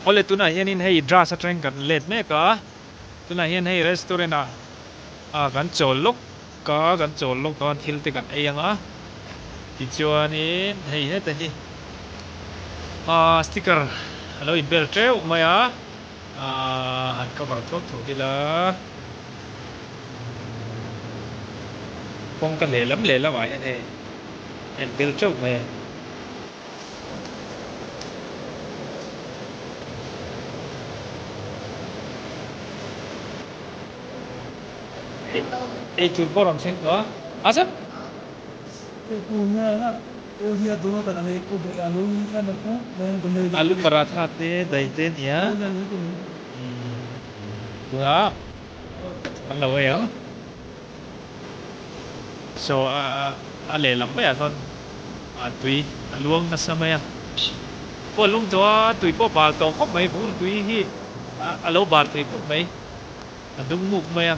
Awle tunah hianin hei Dras atangin kan let mek a, tunah hian hei restaurant ah ah kan chawl lawk a, kan chawl lawk dawn thil te kan ei ang a, tichuanin hei heta hi ah sticker a lo inbel teuh mai a, ah han cover thuak thuak ila kawngka lehlam lehlam ah hian hei a inbel teuh mai a. Ei tur pawh rawn thleng tawh a. A sir. Alu paratha te daih te nia. Tunah an lo ei ang. So a lehlam maiah chuan a tui a luang nasa mai a, pawh a lum tawh a, tui pawh a bal tawh khawp mai, vur tui hi a lo bal thei khawp mai, a dum muk mai a.